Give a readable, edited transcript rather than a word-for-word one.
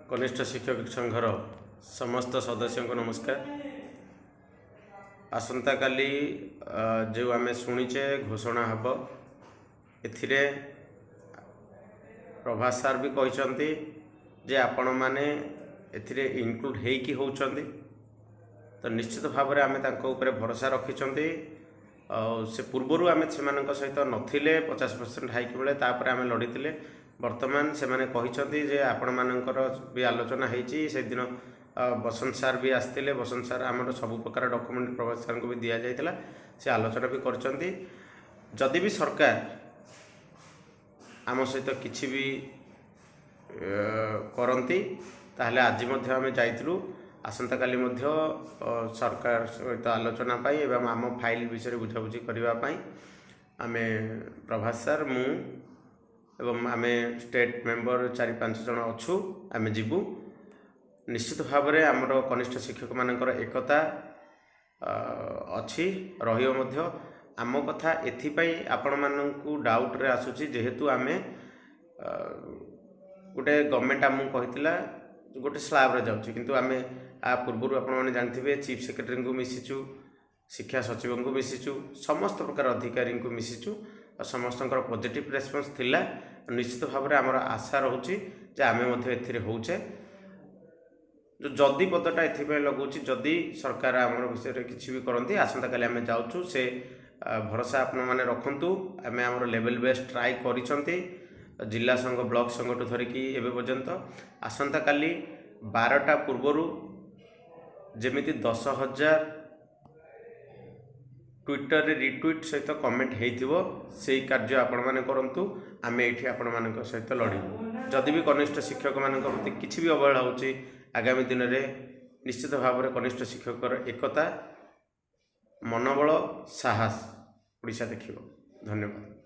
କନିଷ୍ଠ ଶିକ୍ଷକ ସଂଘର ସମସ୍ତ ସଦସ୍ୟଙ୍କୁ ନମସ୍କାର। ଆସନ୍ତାକାଲି ଯେଉଁ ଆମେ ଶୁଣିଛେ ଘୋଷଣା ହେବ, ଏଥିରେ ପ୍ରଭାସ ସାର୍ ବି କହିଛନ୍ତି ଯେ ଆପଣମାନେ ଏଥିରେ ଇନକ୍ଲୁଡ଼ ହେଇକି ହେଉଛନ୍ତି। ତ ନିଶ୍ଚିତ ଭାବରେ ଆମେ ତାଙ୍କ ଉପରେ ଭରସା ରଖିଛନ୍ତି। ଆଉ ସେ ପୂର୍ବରୁ ଆମେ ସେମାନଙ୍କ ସହିତ ନଥିଲେ 50% ହାଇକ୍ ବେଳେ, ତାପରେ ଆମେ ଲଢ଼ିଥିଲେ। ବର୍ତ୍ତମାନ ସେମାନେ କହିଛନ୍ତି ଯେ ଆପଣମାନଙ୍କର ବି ଆଲୋଚନା ହେଇଛି। ସେଦିନ ବସନ୍ତ ସାର୍ ବି ଆସିଥିଲେ। ବସନ୍ତ ସାର୍, ଆମର ସବୁ ପ୍ରକାର ଡକୁମେଣ୍ଟ ପ୍ରଭାସ ସାର୍ଙ୍କୁ ବି ଦିଆଯାଇଥିଲା, ସେ ଆଲୋଚନା ବି କରିଛନ୍ତି। ଯଦି ବି ସରକାର ଆମ ସହିତ କିଛି ବି କରନ୍ତି, ତାହେଲେ ଆଜି ମଧ୍ୟ ଆମେ ଯାଇଥିଲୁ, ଆସନ୍ତାକାଲି ମଧ୍ୟ ସରକାର ସହିତ ଆଲୋଚନା ପାଇଁ ଏବଂ ଆମ ଫାଇଲ୍ ବିଷୟରେ ବୁଝାବୁଝି କରିବା ପାଇଁ ଆମେ ପ୍ରଭାସ ସାର୍, ମୁଁ ଏବଂ ଆମେ ଷ୍ଟେଟ୍ ମେମ୍ବର ଚାରି ପାଞ୍ଚ ଜଣ ଅଛୁ, ଆମେ ଯିବୁ। ନିଶ୍ଚିତ ଭାବରେ ଆମର କନିଷ୍ଠ ଶିକ୍ଷକମାନଙ୍କର ଏକତା ଅଛି, ରହିବ ମଧ୍ୟ। ଆମ କଥା ଏଥିପାଇଁ ଆପଣମାନଙ୍କୁ ଡାଉଟ୍ରେ ଆସୁଛି, ଯେହେତୁ ଆମେ ଗୋଟେ ଗଭର୍ଣ୍ଣମେଣ୍ଟ ଆମକୁ କହିଥିଲା ଗୋଟେ ସ୍ଲାବରେ ଯାଉଛି, କିନ୍ତୁ ଆମେ ଆ ପୂର୍ବରୁ ଆପଣମାନେ ଜାଣିଥିବେ, ଚିଫ୍ ସେକ୍ରେଟାରୀଙ୍କୁ ମିଶିଛୁ, ଶିକ୍ଷା ସଚିବଙ୍କୁ ମିଶିଛୁ, ସମସ୍ତ ପ୍ରକାର ଅଧିକାରୀଙ୍କୁ ମିଶିଛୁ ଆଉ ସମସ୍ତଙ୍କର ପଜିଟିଭ୍ ରେସ୍ପନ୍ସ ଥିଲା। ନିଶ୍ଚିତ ଭାବରେ ଆମର ଆଶା ରହୁଛି ଯେ ଆମେ ମଧ୍ୟ ଏଥିରେ ହେଉଛେ। ଯେଉଁ ଯଦି ପଦଟା ଏଥିପାଇଁ ଲଗାଉଛି, ଯଦି ସରକାର ଆମର ବିଷୟରେ କିଛି ବି କରନ୍ତି, ଆସନ୍ତାକାଲି ଆମେ ଯାଉଛୁ, ସେ ଭରସା ଆପଣମାନେ ରଖନ୍ତୁ। ଆମେ ଆମର ଲେଭେଲ୍ ବେଷ୍ଟ ଟ୍ରାଏ କରିଛନ୍ତି, ଜିଲ୍ଲା ସଂଘ, ବ୍ଲକ ସଂଘଠୁ ଧରିକି ଏବେ ପର୍ଯ୍ୟନ୍ତ। ଆସନ୍ତାକାଲି 12ଟା ପୂର୍ବରୁ ଯେମିତି 10,000 ଟ୍ୱିଟରରେ ରିଟ୍ୱିଟ୍ ସହିତ କମେଣ୍ଟ ହେଇଥିବ, ସେଇ କାର୍ଯ୍ୟ ଆପଣମାନେ କରନ୍ତୁ। ଆମେ ଏଇଠି ଆପଣମାନଙ୍କ ସହିତ ଲଢ଼ିବୁ। ଯଦି ବି କନିଷ୍ଠ ଶିକ୍ଷକମାନଙ୍କ ପ୍ରତି କିଛି ବି ଅବହେଳା ହେଉଛି, ଆଗାମୀ ଦିନରେ ନିଶ୍ଚିତ ଭାବରେ କନିଷ୍ଠ ଶିକ୍ଷକର ଏକତା, ମନୋବଳ, ସାହସ ଓଡ଼ିଶା ଦେଖିବ। ଧନ୍ୟବାଦ।